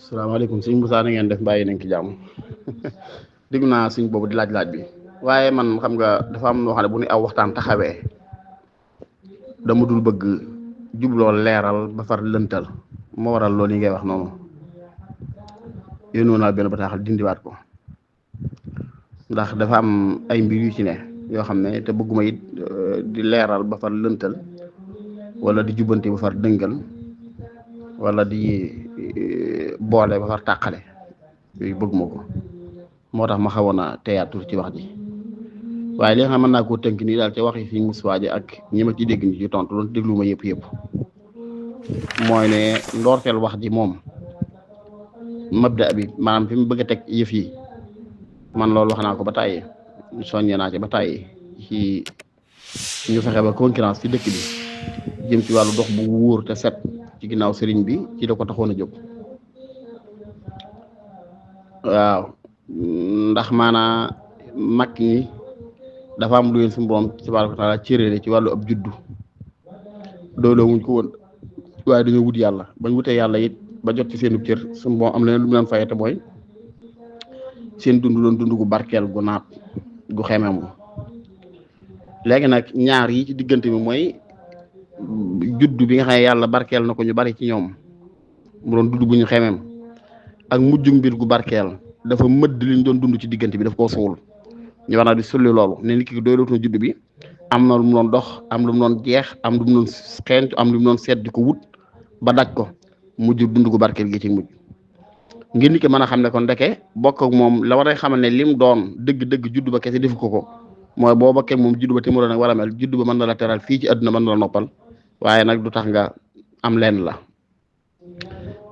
salaamaaleykum sëñ Moussa na ngeen def bàyyi nañ ci jàmm dégg naa sëñ boobu di laaj bi waaye man xam nga dafa am loo xam ne bu ni aw waxtaan taxawee dama dul bëgg jubloo leeral ba far lëntal moo waral loolu yi ngay wax noonu yónnoo naa benn bataaxal dindiwaat ko ndax dafa am ay mbir yu ci ne yoo xam ne te bëgguma it di leeral ba far lëntal wala di jubbanti ba far dëngal wala di boole ba far tàqale yooyu bëgguma ko moo tax ma xawoon a teyaat tur ci wax ji waaye li nga xam mën naa koo tënk nii daal ci wax yi fi Moussa ji ak ñi ma ci dégg ni ci tontu doon déglu ma yëpp mooy ne ndoorteel wax ji moom mabda bi maanaam fi mu bëgg a teg yëf yi man loolu wax naa ko ba tàyyi soññee naa ci ba tàyyi ci ñu fexe ba concurrence ci dëkk bi jëm ci wàllu dox bu wóor te set ci ginnaaw sëriñ bi ci la ko taxoon a jóg waaw ndax maanaa mag ñi dafa am lu leen suñu borom tabaaraka wa taala cëréle ci wàllu ab juddu dooloo wuñ ko woon waaye dañoo wut yàlla bañ wutee yàlla it ba jot ci seenu cër suñu borom am leneen lu mu leen fayete mooy seen dund doon dund gu barkeel gu naat gu xemeemu léegi nag ñaar yi ci diggante bi mooy juddu bi nga xam ne yàlla barkeel na ko ñu bari ci ñoom mu doon dund bu ñu xemeem ak mujjug mbir gu barkeel dafa mëdd liñ doon dund ci diggante bi daf koo suul ñu war naa di sulli loolu ne nit ki doy lootu na judd bi am na lu mu doon dox am lu mu doon jeex am lu mu doon xeeñtu am lu mu doon seet di ko wut ba daj ko mujj dund gu barkeel gi ci mujj ngir nit ki mën a xam ne kon ndeke bokk ak moom la war a xamal ne lim doon dëgg-dëgg judd ba kese defu ko mooy boo bokkee moom judd ba te mu doon nag war a mel judd ba mën na la teral fii ci àdduna mën na la noppal waaye nag du tax nga am leen la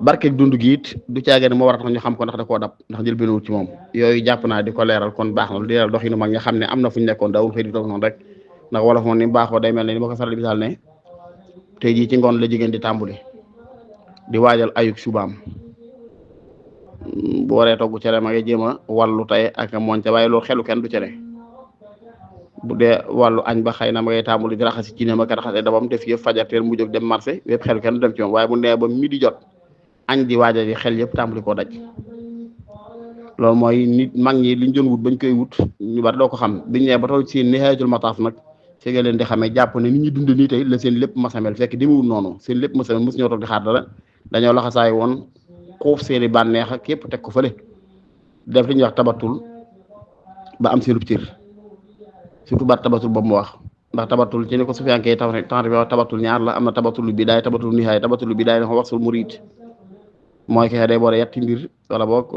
barkeeg dund gi it du caagee ne moo war a tax ñu xam ko ndax da koo dab ndax jël benn ci moom yooyu jàpp naa di ko leeral kon baax na lu di leeral dox yi nu mag nga xam ne am na fu ñu nekkoon daawul xëy di toog noonu rek ndax wolof moom ni baaxoo day mel ne ni ma ko faral di misaal ne tey jii ci ngoon la jigéen di tàmbuli di waajal ayuk subaam bu waree togg cere ma ngay jéem a wàllu tey ak monte waaye loolu xelu kenn du cere bu dee wàllu añ ba xëy na ma ngay tàmbuli di raxasi ci ne ma ka raxasee dabam def yëpp fajarteel mu jóg dem marché yëpp xelu kenn du dem ci moom waaye bu nee ba midi jot añ di waajal yi xel yëpp tàmbali koo daj loolu mooy nit mag ñi liñ doon wut bañ koy wut ñu bari doo ko xam biñ ñëwee ba toll ci nihayatul mataaf nag ci nga leen di xamee jàpp ne nit ñi dund nii tey la seen lépp masamel fekk demewul noonu seen lépp masamel mos ñoo toog di xaar dara dañoo laxasaay woon xuuf seeni bànneex ak yëpp teg ko fële def li ñuy wax tabatul ba am seenub cër surtout baat tabatul boobu mu wax ndax tabatul ci ne ko sufiyankee tabatul ñaar la am na tabatul bidaay tabatul nihaaya tabatul bidaay dafa wax sul murid mooy que day boole yetti mbir wala boog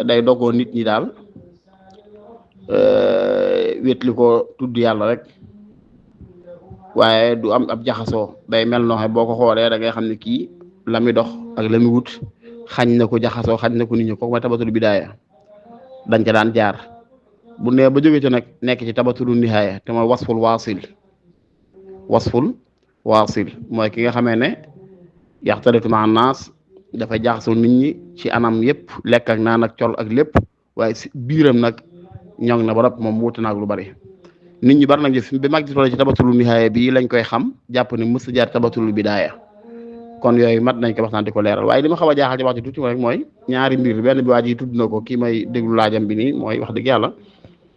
day doggoo nit ñi daal wétli ko tudd yàlla rek waaye du am ab jaxasoo day mel noo xam boo ko xoolee da ngay xam ne kii la muy dox ak la muy wut xañ na ko jaxasoo xañ na ko nit ñi kooku mooy tabatul bidaaya dañ ca daan jaar bu nee ba jóge ci nag nekk ci tabatul nihaaya te mooy wasful waasil mooy ki nga xamee ne yaxtalitu ma naas dafay jaxasoo nit ñi ci anam yëpp lekk ak naan ak col ak lépp waaye si biiram nag ñoŋ na ba rab moom wuute naag lu bari nit ñi bari nag bi mag di toll ci tabatulu nihaaya bii lañ koy xam jàpp ne mës a jaar tabatulu bidaaya kon yooyu mat nañ ko waxtaan di ko leeral waaye li ma xaw a jaaxal ci wax ji tuuti rek mooy ñaari mbir benn bi waa ji tudd na ko kii may déglu laajam bi nii mooy wax dëgg yàlla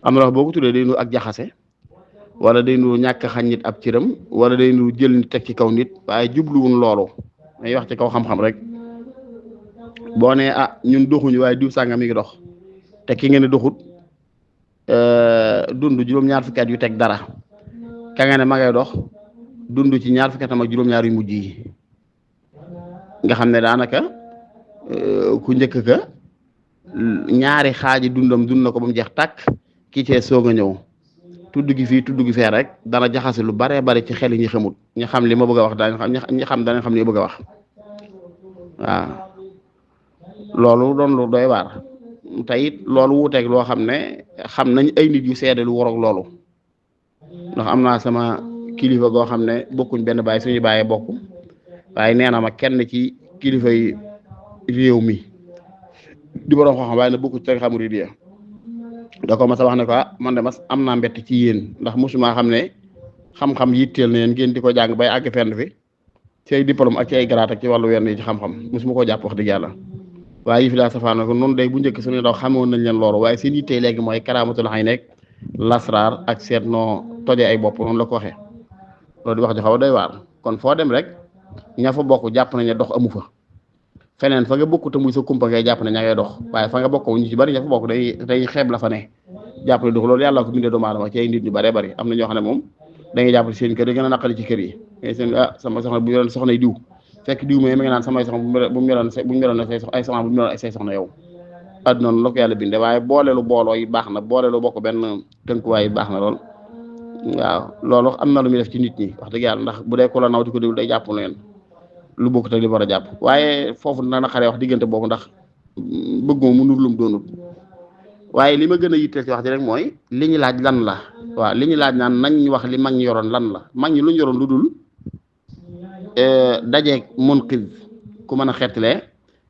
am na wax boo ko tuddee day nu ak jaxase wala day nu ñàkk xañ nit ab cëram wala day nu jël nit teg ci kaw nit waaye jubluwun loolu may wax ci kaw xam-xam rek boo nee ñun doxuñu waaye diw sàngam mi ngi dox te ki ngeen ne doxut dund juróom-ñaar fukki at yu teg dara ka nga ne ma ngay dox dund ci ñaar fukki atam ak juróom-ñaar yu mujj yi nga xam ne daanaka ku njëkk ka ñaari xaaji dundam dund na ko ba mu jeex tàkk kii cee soog a ñëw tudd gi fii tudd gi fee rek dana jaxase lu baree bari ci xel yi ñi xamut ñi xam li ma bëgg a wax daañu xam ñi xam danañ xam li ma bëgg a wax waaw loolu doon lu doy waar te it loolu wuuteeg loo xam ne xam nañ ay nit yu seede lu waroog loolu ndax am naa sama kilifa goo xam ne bokkuñ benn baay suñu bàyyee bokk waaye nee na ma kenn ci kilifa yi réew mi di borom xam-xam waaye na bokku ci xamu ridiya da ko mas a wax ne ko man de mas am naa mbett ci yéen ndax mosuma xam ne xam-xam yitteel na yéen ngeen di ko jàng bay àgg fenn fi ci ay diplôme ak ci ay grade ak ci wàllu wenn yi ci xam-xam mosuma koo jàpp wax dëgg yàlla waaye yi fi daa safaano ko noonu day bu njëkk suñu ndaw xamoon nañ leen loolu waaye seen yittey léegi mooy karaamatul xay nekk lasraar ak seet noo tojee ay bopp noonu la ko waxee loolu di wax ju xaw a doy waar kon foo dem rek ña fa bokk jàpp nañ ne dox amu fa feneen fa nga bokk te muy sa kumpa ngay jàpp ne ña ngay dox waaye fa nga bokk ñu ci bari ña fa bokk day xeeb la fa ne jàpp ne dox loolu yàlla ko bindee doomu aadama ci ay nit ñu bëree bëri am na ñoo xam ne moom dañuy jàpp seen kër yi gën a naqari ci kër yi ngay seen sama soxna bu yoroon soxnay diw fekk diw mi nga naan samay soxna bu mu yoroon ay soxna bu mu yoroon ay say soxna yow adduna noonu la ko yàlla bindee waaye booleelu booloo yi baax na booleelu bokk benn tënkuwaay yi baax na lool waaw loolu am na lu muy def ci nit ñi wax dëgg yàlla ndax bu dee ko la naw di ko déglu day jàpp leen lu bokk te li war a jàpp waaye foofu dina xaree wax diggante boobu ndax bëgguma mu nur lum doonut waaye li ma gën a yitteel ci wax ji rek mooy li ñu laaj lan la waaw li ñu laaj naan nañ wax li mag ñi yoroon lan la mag ñi lu ñu yoroon lu dul dajeeg munqiz ku mën a xeetlee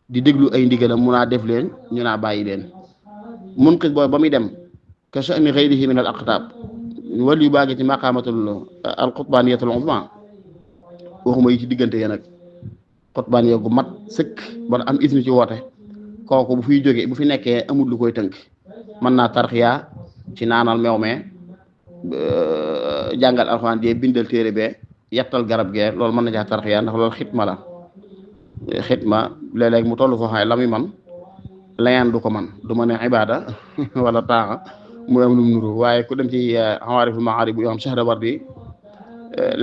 di déglu ay ndigalam mun naa def leen ñu naa bàyyi leen munqiz boobu ba muy dem ka sha'ni ghayrihi min al aqtab wal yu baagi ci maqamatul al qutbaniyatul uzma waxuma yi ci diggante yéen ak xutbaniya gu mat sëkk ba am ismi ci woote kooku bu fiy jógee bu fi nekkee amul lu koy tënk mën naa tarxiya ci naanal meew mee jàngal alxuraan jee bindal téere bee yettal garab gee loolu mën na caa tarxiya ndax loolu xitma la xitma léeg-léeg mu toll foo xam ne la muy man layaan du ko man du ma ne ibaada wala taaxa muy am lu mu nuru waaye ku dem ci xawaariful maarib bu yoo xam Shahrawardi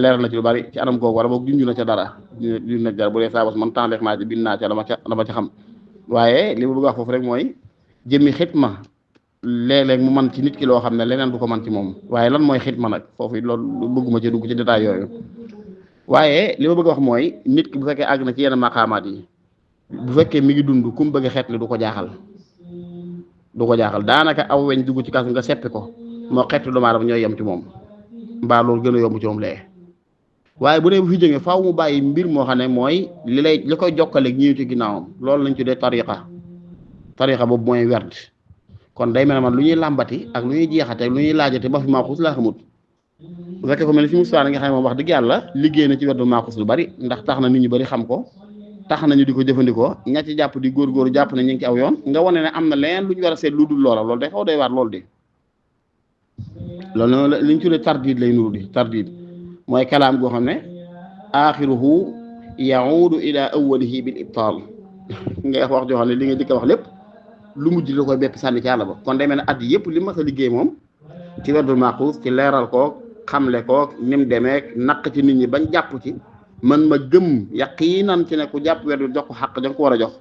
leeral na ci lu bari ci anam googu wala boog junj na ca dara junj na ca dara bu dee saabas man temps leeg maa ci bind naa ca la ma ca xam waaye li ma bëgg wax foofu rek mooy jëmmi xitma léeg-léeg mu man ci nit ki loo xam ne leneen du ko man ci moom waaye lan mooy xitma nag foofu loolu bëgguma ci dugg ci détail yooyu waaye li ma bëgg wax mooy nit ki bu fekkee àgg na ci yenn maqaamaat yi bu fekkee mi ngi dund ku mu bëgg a xeetli du ko jaaxal daanaka aw weñ dugg ci kaas nga seppi ko moo xeetli doomu aadama ñooy yem ci moom mbaa loolu gën a yomb ci moom lee waaye bu dee bu fi jógee faaw mu bàyyi mbir moo xam ne mooy li koy jokkaleeg ñëw ci ginnaawam loolu lañ tuddee tariqa boobu mooy werd kon day mel ne man lu ñuy làmbati ak lu ñuy jeexate lu ñuy laajate ba fi maaxus laa xamut bu fekkee ko mel ni si Moussa nga xam ne moom wax dëgg yàlla liggéey na ci werdu maaxus lu bari ndax tax na nit ñu bari xam ko tax nañu di ko jëfandikoo ña ci jàpp di góorgóoru jàpp ne ñu ngi ci aw yoon nga wane ne am na leneen lu ñu war a seet lu dul loola loolu day xaw day waar loolu di loolu noonu li ñu tuddee tardid lay nuru di tardid mooy kalaam goo xam ne axiruhu yaudu ila awwalihi bil ibtal ngay wax joo xam ne li nga jëkk a wax lépp lu mujj la koy bépp sànni ci yàlla ba kon day mel ne at yëpp li ma sa liggéey moom ci werdul maaxuus ci leeral koog xamle koog ni mu demeek naq ci nit ñi bañ jàpp ci man ma gëm yaqiinan ci ne ku jàpp werdu jox ko xaq da nga ko war a jox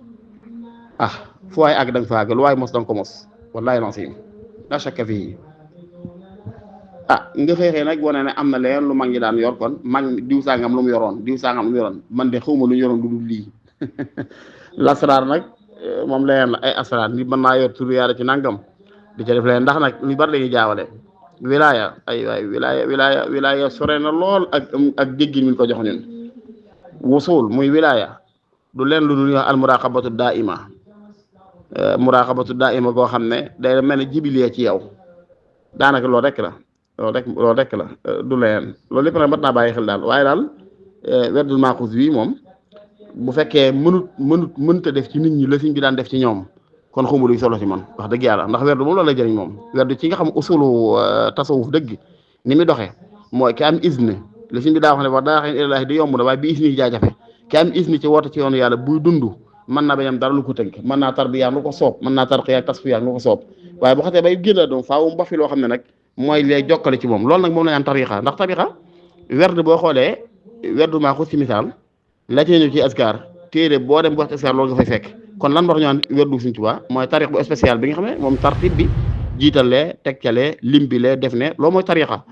fu waay àgg da nga fa àgg lu waay mos da nga ko mos wallahi lancim la shakka fii nga xëy nag wane ne am na leen lu mag ñi daan yor kon mag diw sangam lu mu yoroon diw sangam lu mu yoroon man de xawma lu ñu yoroon lu dul lii lasraar nag moom leen la ay asraar nit mën naa yor tur yàlla ci nangam di ca def leen ndax nag lu bari lañuy jaawale wilaya ay waay wilaya sore na lool ak déggin mi ko jox ñun wusul muy wilaya du leen lu dul al muraqabatu daaima goo xam ne day mel ne jibilee ci yow daanaka loolu rek la du leen loolu lépp nag mat naa bàyyi xel daal waaye daal werdul maaxuus bi moom bu fekkee mënta def ci nit ñi la siñ bi daan def ci ñoom kon xamu luy solo ci man wax dëgg yàlla ndax werdu moom loolu lay jëriñ moom werdu ci nga xam usulu tasawuf dëgg ni muy doxee mooy ki am isne la siñ bi daa wax ne wax daa xëy ilaahi di yomb na waaye bi isni jaajafe ki am isne ci woote ci yoonu yàlla buy dund mën naa bañam dara lu ko tënk mën naa tarbiya lu ko soob mën naa tarqiya tasfiya lu ko soob waaye bu xasee bay génn doom faaw mu ba fi loo xam ne nag mooy lay jokkale ci moom loolu nag moom la ñu am tariqa ndax tariqa werd boo xoolee werdu maaxuus ci misaal la cee ñëw ci askar téere boo dem bu wax ci askar loolu nga fay fekk kon lan war ñu naan werdu Sëriñ Tuubaa mooy tariq bu spécial bi nga xam ne moom tartib bi jiitalee tegcalee lim bi lee def ne loolu mooy tariqa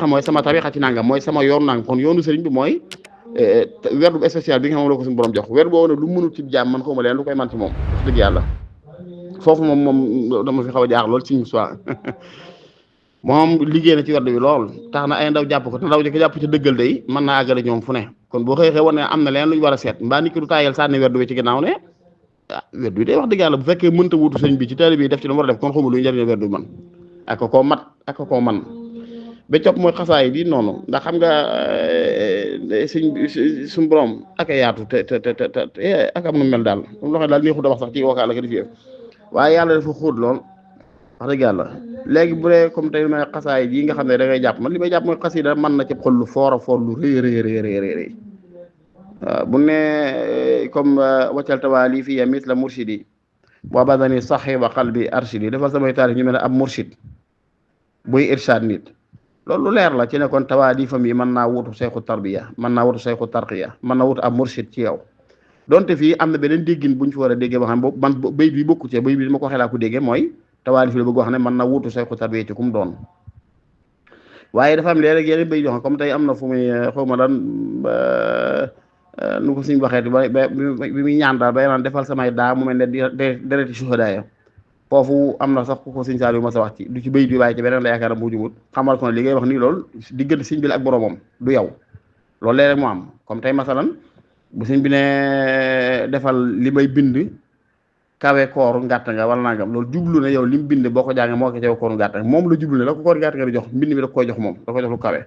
mooy sama tariqa ci nangam mooy sama yoon nangam kon yoonu sëriñ bi mooy werdu bu spécial bi nga xam ne la ko suñu borom jox werdu boobu nag lu mënul ci jaam man xawma leen lu koy man ci moom wax dëgg yàlla foofu moom dama fi xaw a jaax lool Sëriñ Tuubaa moom liggéey na ci werdu bi lool tax na ay ndaw jàpp ko te ndaw ko jàpp ci dëggal day mën naa àggale ñoom fu ne kon boo xëy war ne am na leen lu ñu war a seet mbaa nit ki du taayal sànni werdu bi ci ginnaaw ne werdu bi day wax dëgg yàlla bu fekkee mënta wutu sëñ bi ci taalibe bi def ci lu mu war a def kon xamul lu ñu njëriñ werdu bi man ak koo man ba topp mooy xasaay di noonu ndax xam nga suñ borom ak a yaatu te ak am nu mel daal moom loo xam ne daal neexut a wax sax ci wokkaal ak def waaye yàlla dafa xóot lool wax dëgg yàlla. léegi bu dee comme tey may xasaay yi nga xam ne da ngay jàpp man li may jàpp mooy xasida mën na ci xol lu foor a foor lu rëy rëy rëy rëy rëy waaw bu ne comme waccal tawaali fi ya misla murshidi wa badani saxiba qalbi arshidi defal samay taarif ñu mel ne ab murshid buy irshad nit loolu lu leer la ci ne kon tawaali fam yi mën naa wutu sayxu tarbiya mën naa wutu sayxu tarqiya mën naa wutu ab murshid ci yow donte fii am na beneen déggin bu ñu fi war a déggee boo xam ne man béy bi bokku ci béy bi ma ko xelaa ko déggee mooy tawaali fi la bëgg wax ne mën na wutu sayxu tarbiya ci kum doon waaye dafa am léeg-léeg yeneen béy joxe comme tey am na fu muy xaw ma lan nu ko suñ waxeeti bi muy ñaan daal bay naan defal samay daa mu mel ne dereti suhadaa ya foofu am na sax ku ko sëñ Saaliw ma sa wax ci du ci béy bi waaye ci beneen la yaakaar bu jumut xamal ko ne li ngay wax nii loolu diggante sëñ bi la ak boromam du yow loolu léeg-léeg mu am comme tey masalan bu sëñ bi ne defal li may bind kawe kooru ngàtt nga wala nangam loolu jublu ne yow li mu bind boo ko jàngee moo ko cawe kooru ngàtt nga moom la jublu ne la ko kooru ngàtt nga di jox mbind mi da koy jox moom da koy jox lu kawe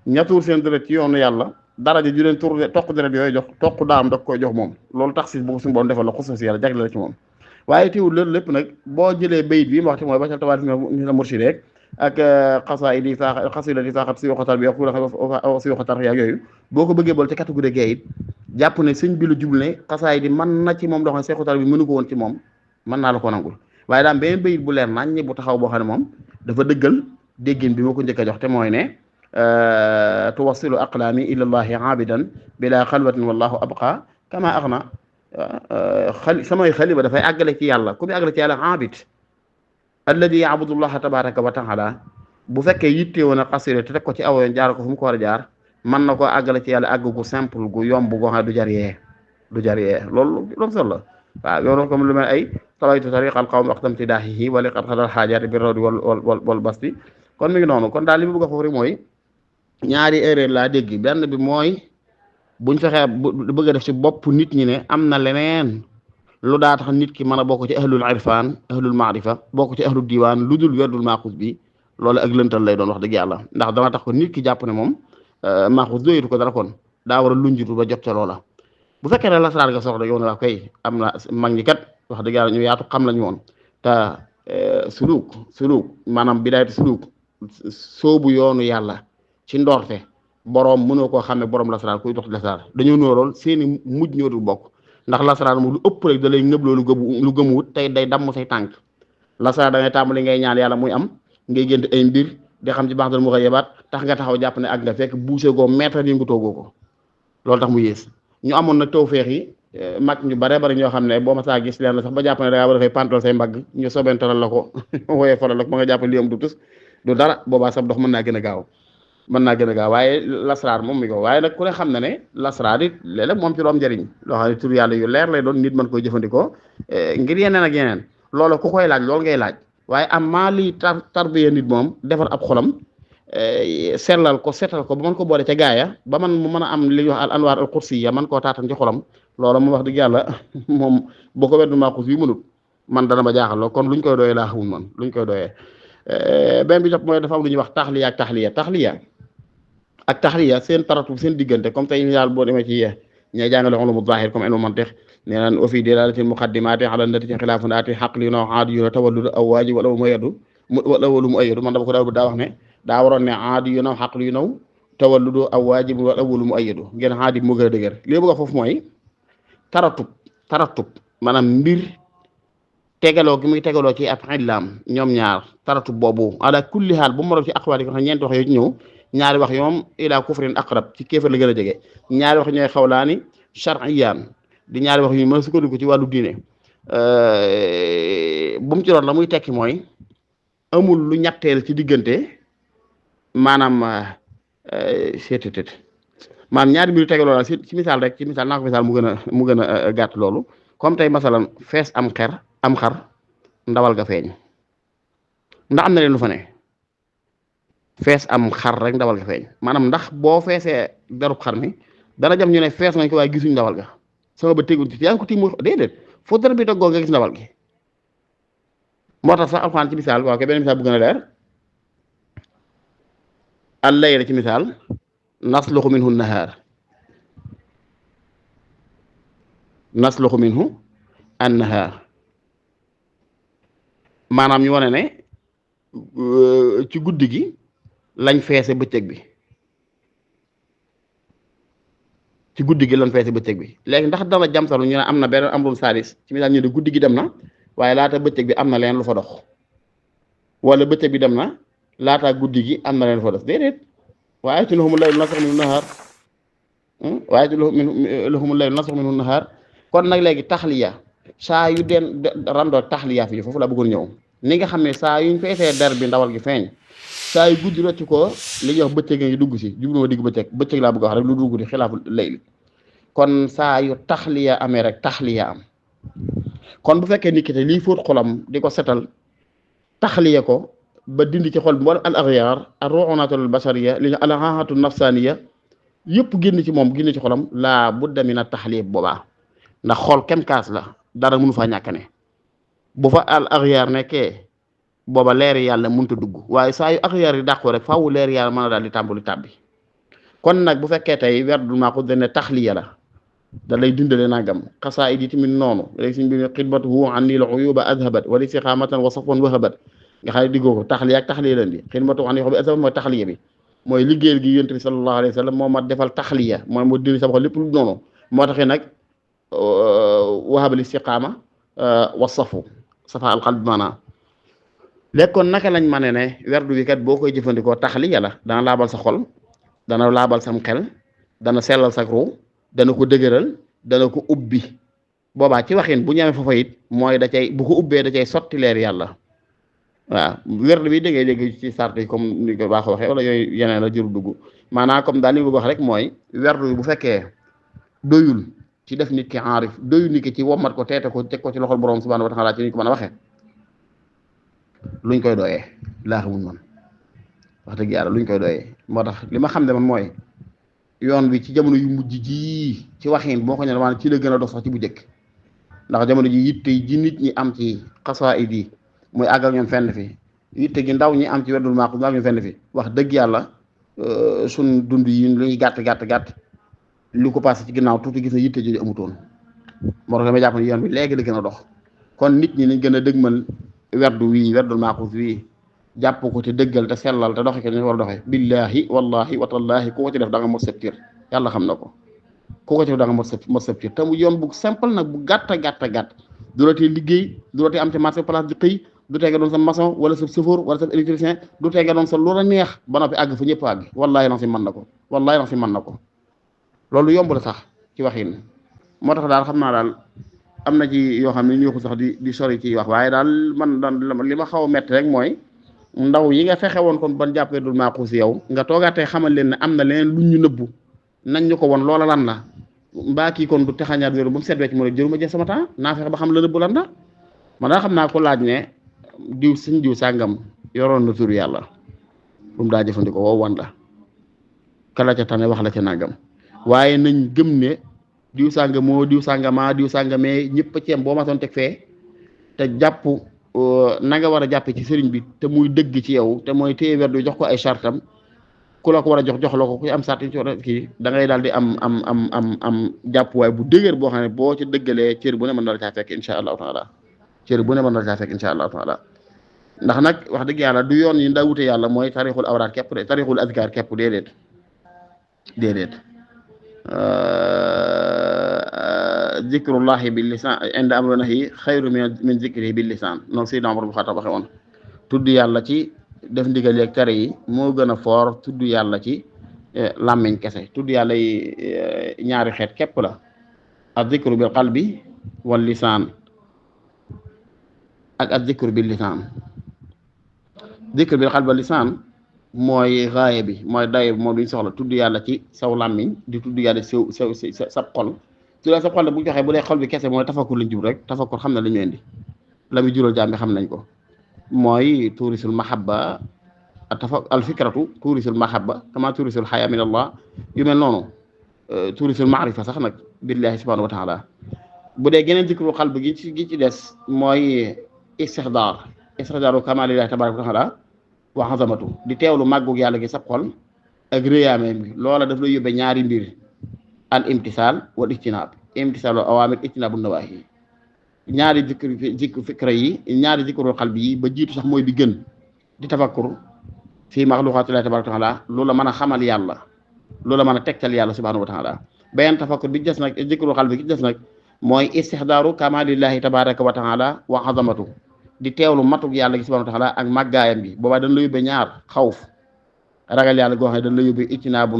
ñatuur seen deret ci yoonu yàlla daraja ju leen tur toq deret yooyu jox toq daam da koy jox moom loolu tax si bu ko suñu borom defal la xusus yàlla jagle la ci moom waaye teewul loolu lépp nag boo jëlee bayit bi ma wax ci mooy bacal tawaat ni la mursidé ak xasaayid yi saa xasida yi saaxat si waxatar bi si waxatar yaa yooyu boo ko bëggee bool ci catégorie gay it jàpp ne sëñ bi la jublu ne xasaayid yi mën na ci moom loo xam ne seexutar bi mënu ko woon ci moom mën naa la ko nangul waaye daam beneen bayit bu leer nañ bu taxaw boo xam ne moom dafa dëggal déggin bi ma ko njëkk a jox te mooy ne tuwasilu aqlaami ilallahi aabidan bila xalwatin wallahu abqa kama axna samay xaliba dafay àggale ci yàlla ku muy àggale ci yàlla aabid alladi yaabudullaha tabaraka wa taala bu fekkee yitte woon a xasida te teg ko ci aw yoon jaar ko fu mu ko war a jaar mën na koo àggale ci yàlla àgg gu simple gu yomb goo xam ne du jar yee loolu solo la waaw yow comme lu mel ay tawaytu tariq al qawm waqtam tidaahihi wala qad xadal xaajaati bi rawdi wal basti kon mi ngi noonu kon daal li mu bëgg a foofu rek mooy ñaari erreur laa dégg benn bi mooy buñ fexee bëgg a def ci bopp nit ñi ne am na leneen lu daa tax nit ki mën a bokk ci ahlul irfan ahlul maarifa bokk ci ahlul diwaan lu dul werdul maaxus bi loolu ak lëntal lay doon wax dëgg yàlla ndax dana tax ko nit ki jàpp ne moom maaxus doyatu ko dara kon daa war a lunjitu ba jot ca loola bu fekkee ne lasaraar nga soxla yow ne wax kay am na mag ñi kat wax dëgg yàlla ñu yaatu xam lañu woon te suluk maanaam bidaayatu suluk soobu yoonu yàlla ci ndorte boroom mënoo koo xam ne boroom lasaraar kuy dox lasaraar dañoo nóorool seeni mujj ñoo dul bokk ndax lasaraar moom lu ëpp rek da lay ngëb loolu lu gëmuwut tey day damm say tànk lasaraar da ngay tàmbali ngay ñaan yàlla muy am ngay gént ay mbir di xam ci baax dal mu koy yebaat tax nga taxaw jàpp ne ak nga fekk buuse goo mètre yëngu toogoo ko loolu tax mu yées ñu amoon nag tawfeex yi mag ñu bare bari ñoo xam ne boo ma saa gis leen la sax ba jàpp ne da ngaa war a fay pantal say mbagg ñu sobentalal la ko wooyee faral la ko ba nga jàpp li am du tus du dara boobaa sab dox mën naa gën a gaaw waaye lasraar moom mi ko waaye nag ku ne xam na ne lasraar it léeg-léeg moom ci lu am njëriñ loo xam ne tur yàlla yu leer lay doon nit mën koy jëfandikoo ngir yeneen ak yeneen loolu ku koy laaj loolu ngay laaj waaye am maa liy tarbiya nit moom defar ab xolam sellal ko setal ko ba mën ko boole ca gaaya ba man mu mën a am li ñuy wax al anwaar al kursiya man koo taatan ci xolam loola moom wax dëgg yàlla moom boo ko weddu maaxus yi mënut man dana ma jaaxal lool kon luñ koy doyee laa xamul man luñ koy doyee benn bi jot mooy dafa am lu ñuy wax taxliya ak taxliya seen taratu seen diggante comme tey daal boo demee ci ñay jàngale ulumu zahir comme ilmu mantiq nee naan wa fi dilalati muqaddimati ala natati xilaafu naati xaqli no aadi yu tawalludu aw waaji wala mu yeddu wala walu mu ayadu man dama ko daal daa wax ne daa waroon ne aadi yu naw xaqli yu naw tawalludu aw waajib wala walu mu ayadu ngeen aadi moo gën a dëgër li bëgg a foofu mooy taratub maanaam mbir tegaloo gi muy tegaloo ci ab illaam ñoom ñaar taratub boobu ala kulli xaal bu mu moroom ci aqwaal yi ko xam ñeenti wax yooyu ci ñëw ñaari wax yoom ila kufrin aqrab ci kéefar la gën a jege ñaari wax ñooy xawlaani shar'iyaan di ñaari wax yu mën a sukkandiku ci wàllu diine bu mu ci doon la muy tekki mooy amul lu ñetteel ci diggante maanaam seetetet maanaam ñaari mbir tegaloo la ci misaal rek ci misaal naa ko misaal mu gën a gàtt loolu comme tey masalan fees am xar ndawal ga feeñ ndax am na leen lu fa ne fees am xar rek ndawal ga feeñ maanaam ndax boo feesee derub xar mi dana jam ñu ne fees nañ ko waaye gisuñ ndawal ga sama ba tegul ci yaa ngi ko tiim déedéet foo dara bi toggoo nga gis ndawal gi moo tax sax alxuraan ci misaal waaw ke benn misaal bu gën a leer al layla ci misaal nasluxu minhu nahaar nasluxu minhu an nahaar maanaam ñu wane ne ci guddi gi lañ feese bëccëg bi ci guddi gi lañ feese bëccëg bi léegi ndax dana jamsalu ñu ne am na benn amrun sadis ci misaal ñu ne guddi gi dem na waaye laata bëccëg bi am na leen lu fa dox wala bëccëg bi dem na laataa guddi gi am na leen lu fa dox déedéet waaye ci lahumul laylu nasakh minhu nahaar waaye ci lahumul laylu nasakh minhu nahaar kon nag léegi taxliya saa yu den randoo taxliya fi foofu la bëggoon ñëw ni nga xam ne saa yuñ feesee der bi ndawal gi feeñ saa yu guddi rocc ko li ñuy wax bëccëg ngi dugg si jublu ma digg bëccëg laa bëgg wax rek lu dugg di xilaafu layli kon saa yu taxliya amee rek taxliya am kon bu fekkee nit ki te lii fóot xolam di ko setal taxliya ko ba dindi ci xol bi wala al aghyar ar ru'unatul basariya li ñu al ahatu nafsaniya yëpp génn ci moom génn ci xolam laa budda min a taxliya boobaa ndax xol kem kaas la dara mënu faa ñàkk ne bu fa al aghyar nekkee booba leeri yàlla mënut a dugg waaye saa yu aghyar yi dàqoo rek faaw leeri yàlla mën a daal di tàmbali tàbbi kon nag bu fekkee tey werdul maaxuus dañ ne taxliya la da lay dindale nagam xasaayid yi tamit noonu léegi suñ bi xidmatuhu an nil uyuba adhabat wala istiqamatan wa safwan wahabat nga xam ne diggoo ko taxliya ak taxliya leen di xidmatuhu an nil uyuba adhabat mooy taxliya bi mooy liggéeyal gi yonent bi sallallahu alayhi wa sallam moo ma defal taxliya mooy moo dindi sama xol lépp lu noonu moo taxee nag wahabal istiqama wa safu safa alqalb maanaam léegi kon naka lañ mane ne werdu wi kat boo koy jëfandikoo taxliya la dana laabal sa xol dana laabal sam xel dana sellal sa ruu dana ko dëgëral dana ko ubbi boobaa ci waxin bu ñëwee foofa it mooy da cay bu ko ubbee da cay sotti leer yàlla waaw werdu bi da ngay dégg ci sart yi comme ni ko baax waxee wala yooyu yeneen la jëru dugg maanaam comme daal li nga wax rek mooy werdu bi bu fekkee doyul ci def nit ki aarif doyul nit ki ci wommat ko teete ko teg ko ci loxol borom subhanahu wa ta'ala ci ni ko mën a waxee luñ koy doyee laa xamul man wax dëgg yàlla luñ koy doyee moo tax li ma xam ne man mooy yoon bi ci jamono yu mujj ji ci waxin boo ko ñëwee maanaam ci la gën a dox sax ci bu njëkk ndax jamono ji yitte ji nit ñi am ci xasaayid yi muy àgg ak ñoom fenn fi yitte gi ndaw ñi am ci werdul maaxuus mu am ñoom fenn fi wax dëgg yàlla suñ dund yi lu ñuy gàtt lu ko passé ci ginnaaw tuuti gis na yitte jooju amutoon moo tax damay jàpp ne yoon bi léegi la gën a dox kon nit ñi nañ gën a dëgmal werdu wii werdul maaxuus wii jàpp ko te dëggal te sellal te doxe ko ni war a doxee billahi wallahi watallahi ku ko ci def da nga mot septir yàlla xam na ko ku ko ci def da nga mot septir te mu yoon bu simple nag bu gàtt du la tee liggéey du la tee am ci marché place di xëy du tee nga doon sa maçon wala sa chauffeur wala sa électricien du tee nga doon sa lu la neex ba noppi àgg fa ñëpp àgg wallahi na si mën na ko wallahi na si mën na ko loolu yomb la sax ci waxin moo tax daal xam naa daal am na ci yoo xam ne ñu ko sax di sori ci wax waaye daal man daan li ma xaw a metti rek mooy ndaw yi nga fexe woon kon ban jàppee dul maaxuus yow nga toogaatee xamal leen ne am na leneen lu ñu nëbbu nañ ñu ko woon loola lan la mbaa kii kon du texañaat wéru ba mu seet wecc mu ne jëruma jël sama temps naa fexe ba xam la nëbbu lan la man daa xam naa ko laaj ne diw suñ diw sàngam yoroon na tur yàlla lu mu daa jëfandikoo wow wan la kala ca tane wax la ca nàngam waaye nañ gëm ne diw sàngamoo diw sàngamaa diw sàngamee ñëpp a ceem boo ma doon teg fee te jàpp na nga war a jàppe ci sëriñ bi te muy dëgg ci yow te mooy téye werdu jox ko ay chartam ku la ko war a jox la ko ku am sart kii da ngay daal di am jàppuwaay bu dëgër boo xam ne boo ci dëggalee cër bu ne mën na la caa fekk insha allahu taala cër bu ne mën na la caa fekk insha allahu taala ndax nag wax dëgg yàlla du yoon yi ndaa wute yàlla mooy tarixul awraat képp de tarixul azkar képp déedéet zikrullahi bil lisan inda amri nahyi xayru min zikrihi bil lisan noonu Seydina Umar bu Xattaab waxe woon tudd yàlla ci def ndigal yeeg tere yi moo gën a foor tudd yàlla ci làmmiñ kese tudd yàlla yi ñaari xeet képp la az zikru bil qalbi wal lisaan ak az zikru bil lisaan zikru bil qalbi wal lisaan mooy raaye bi mooy daye bi moom duñ soxla tudd yàlla ci saw làmmiñ di tudd yàlla ci sab xol tudd sa xol bu joxee bu dee xol bi kese mooy tafakkur lañ jub rek tafakkur xam na la ñu indi la muy jural jaam bi xam nañ ko mooy tuurisul mahabba al fikratu tuurisul mahabba kama tuurisul xaya min allah yu mel noonu tuurisul maarifa sax nag billahi subhanahu wa taala bu dee geneen zikru xalb gi ci des mooy istixdaaru kamalillahi tabaraka wa taala wa azamatu di teewlu màggug yàlla gi sab xol ak réyaameem bi loola daf lay yóbbe ñaari mbir al imtisaal wal ijtinaab imtisaalu awaamir ijtinaabu nawaahi ñaari zikr fikra yi ñaari zikrul xalbi yi ba jiitu sax mooy bi gën di tafakkur fii maxluqaatillahi tabaaraka wa taala loola mën a xamal yàlla loola mën a tegtal yàlla subhaanahu wa taala bayan tafakkur bi des nag zikrul xalbi gi des nag mooy istixdaaru kamalillahi tabaaraka wa taala wa azamatu di teewlu matuk yàlla gi subhaanahu wa taala ak màggaayam bi boobaa dañ la yóbbe ñaar xawf ragal yàlla goo xam ne dañ la yóbbe ijtinaabu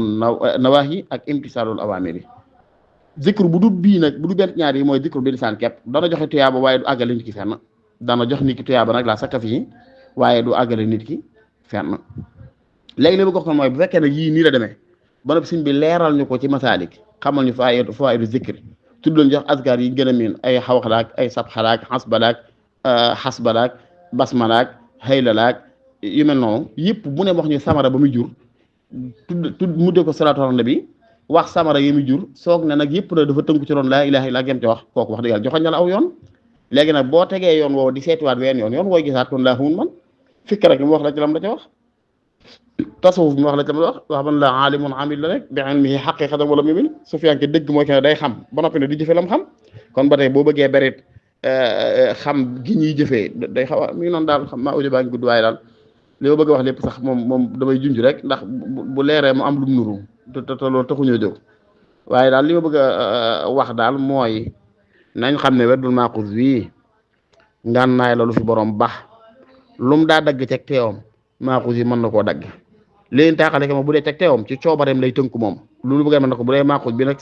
nawaahi ak imtisaalul awaamir yi zikru bu du bii nag bu du benn ñaar yi mooy zikru bi lisaan képp dana joxe tuyaaba waaye du àggale nit ki fenn dana jox nit ki tuyaaba nag laa sakka fii waaye du àggale nit ki fenn léegi li ma ko wax mooy bu fekkee nag yii nii la demee ba noppi sëñ bi leeral ñu ko ci masaalik xamal ñu fawaa'idu zikr tudd lañ jox azkar yi gën a miin ay xawxalaak ay sabxalaak xasbalaak xasbalaak basmalaak haylalaak yu mel noonu yëpp bu ne wax ñu samara ba muy jur tudd mudde ko salaatu ala nabi wax samara yi muy jur soog ne nag yëpp na dafa tënku ci roon laa ilaaha illa gem ci wax kooku wax dëgg yàlla joxoñ na la aw yoon léegi nag boo tegee yoon woowu di seetiwaat ween yoon wooy gisaat kon laa xamun man fikk rek mu wax la ci lam la ca wax tasawuf mi wax la ci lam la wax man la aalimun amil la rek bi ilmihi haqiqatan wala mumil su fiyanke dëgg mooy kenn day xam ba noppi ne di jëfe lam xam kon ba tey boo bëggee berit xam gi ñuy jëfee day xaw a mi ngi noonu daal xam maa audio baa ngi gudd waaye daal li ma bëgg a wax lépp sax moom damay junj rek ndax bu leeree mu am lu mu nuru te loolu taxuñoo jóg waaye daal li ma bëgg a wax daal mooy nañ xam ne weddul maaxuus wii ngànnaay la lu fi borom bax lum daa dagg teg teewam maaxuus yi mën na koo dagg léegi taaxale ko bu dee teg teewam ci coobareem lay tënku moom loolu bëgg mën na ko bu dee maaxuus bi nag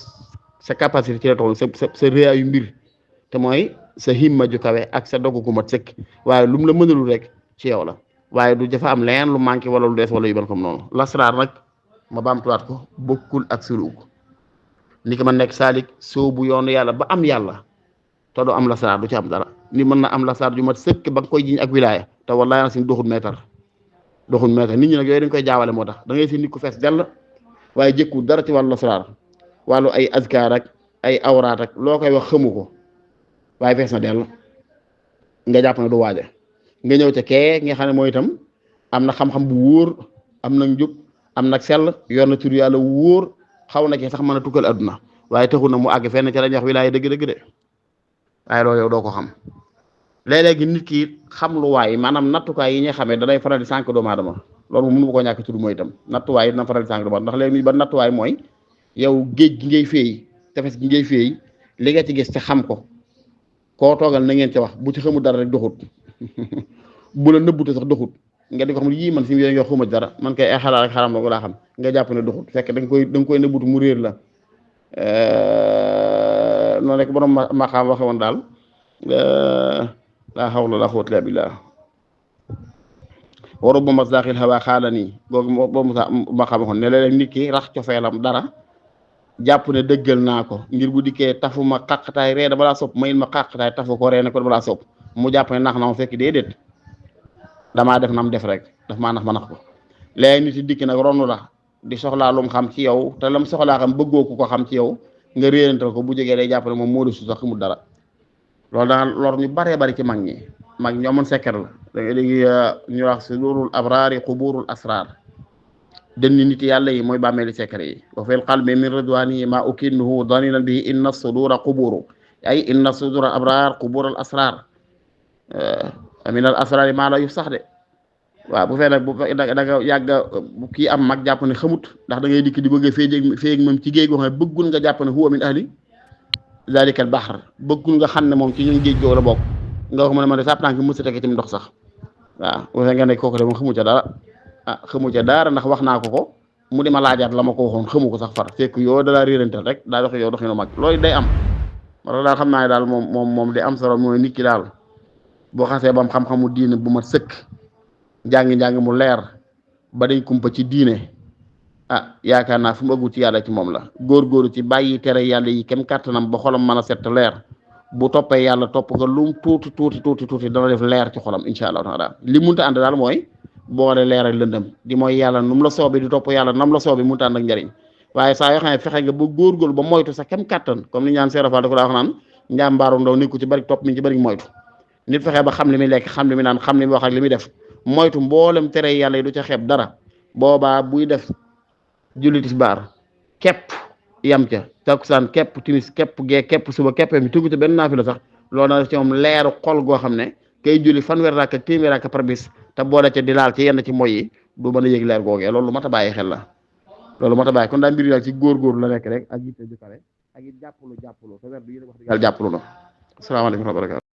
sa capacité ci la toll sa réyaayu mbir te mooy sa himma ju kawe ak sa dogu gu mat sëkk waaye lu mu la mënalul rek ci yow la waaye du dafa am leneen lu manqué wala lu dees wala yu mel comme noonu lasraar nag ma baamtuwaat ko bokkul ak suluk ni ki ma nekk saalik soobu yoonu yàlla ba am yàlla te doo am lasraar du ci am dara ni mën na am lasraar ju mat sëkk ba nga koy jiñ ak wilaaya te wallaahi na si doxul meetar nit ñi nag yooyu dañ koy jaawale moo tax da ngay si nit ku fees dell waaye jëkku dara ci wàllu lasraar wàllu ay azkaar ak ay awraat ak loo koy wax xamu ko waaye fees na dell nga jàpp ne du waaje nga ñëw ca kee nga xam ne mooy itam am na xam-xam bu wóor am na njub am nag sell yor na tur yàlla wóor xaw na ci sax mën a tukkal adduna waaye taxul na mu àgg fenn ca la ñuy wax wilaaya dëgg-dëgg de waaye loolu yow doo ko xam léeg-léegi nit ki xam lu waay maanaam nattukaay yi ñuy xamee danay faral di sànq doomu aadama loolu moom mënu ma koo ñàkk tudd mooy itam nattuwaay yi dina faral di sànq doomu aadama ndax léegi ba nattuwaay mooy yow géej gi ngay féey tefes gi ngay féey li nga ci gis te xam ko koo toogal na ngeen ci wax bu ci xamul dara rek doxut bu la nëbbute sax doxut nga di ko xam ne yii man fi mu yoo xuma dara man kay ay xalaat ak xaram la ko laa xam nga jàpp ne doxut fekk da nga koy nëbbutu mu réer la noonu rek borom ma xam waxe woon daal laa hawla laa quwwata illa billah waru ba ma saaxil xawaa xaala nii boobu boobu ma xam waxoon ne léeg-léeg nit ki rax cofeelam dara jàpp ne dëggal naa ko ngir bu dikkee tafu ma xàqtaay ree da balaa sopp mayit ma xàqtaay tafu ko ree ne ko balaa sopp mu jàpp ne nax na ma fekk déedéet damaa def nam def rek daf maa nax ma nax ko léegi nit yi dikki nag ronu la di soxlaa lum xam ci yow te lam soxlaa xam bëggoo ku ko xam ci yow nga réerantal ko bu jógee day jàpp ne moom moo desu sax xamul dara loolu danga lor ñu baree bari ci mag ñi amoon sekkar la da nga léegi ñu wax sudurul abraari quburul asrar dënni nit yàlla yi mooy bàmmeeli sekkar yi wa fil qalbi min ridwani ma ukinnuhu daninan bihi inna sudura quburu ay inna sudura abraar quburul asrar min al asrar yi maa la yu sax de waaw bu fee nag bu da nga yàgg kii am mag jàpp ne xamut ndax da ngay dikk di bëgg a féeg moom ci géej goo xam ne bëggul nga jàpp ne huwa min ahli zalika al bahr bëggul nga xam ne moom ci ñun géej goo la bokk nga wax ma ne ma de sàpp tànk mës a tege ci ndox sax waaw bu fee nga ne kooku de moom xamu ca dara xamu ca dara ndax wax naa ko mu di ma laajaat la ma ko waxoon xamu ko sax far fekk yow dalaa réerantal rek daa dox yow doxinu mag loolu day am wala daal xam naa ne daal moom di am solo mooy nit ki daal boo xasee bam xam-xamu diine bu ma sëkk njàng mu leer ba dañ kumpa ci diine yaakaar naa fu mu ëggu ci yàlla ci moom la góorgóoru ci bàyyi tere yàlla yi kem kàttanam ba xolam mën a set leer bu toppee yàlla topp ko lum tuuti dana def leer ci xolam incha allah taala li munta ànd daal mooy boole leer ak lëndëm di mooy yàlla nu mu la soobee di topp yàlla nam la soobee munta ànd ak njariñ waaye saa yoo xam ne fexe nga ba góorgóorlu ba moytu sa kem kàttan comme ni ñaan seerafal da ko daa wax naan njàmbaaru ndaw nekku ci bari topp mi ci bari moytu nit fexe ba xam li muy lekk xam li muy naan xam li muy wax ak li muy def moytu mboolem tere yàlla yi du ca xeeb dara boobaa buy def julli tisbaar képp yam ca takkusaan képp timis képp gee képp suba képp mi tugg ci benn naafila sax loolu na ci moom leeru xol goo xam ne kay julli fanweer rakk ak téeméer rakk par bis te boole ca di laal ci yenn ci moy yi du mën a yëg leer googee loolu mat a bàyyi xel la loolu mat a bàyyi kon daal mbir daal ci góor-góor la nekk rek ak yitte ju kawe ak it jàppalu te weer du yéen wax dëgg yàlla jàppalu na asalaamaaleykum wa rahmatulah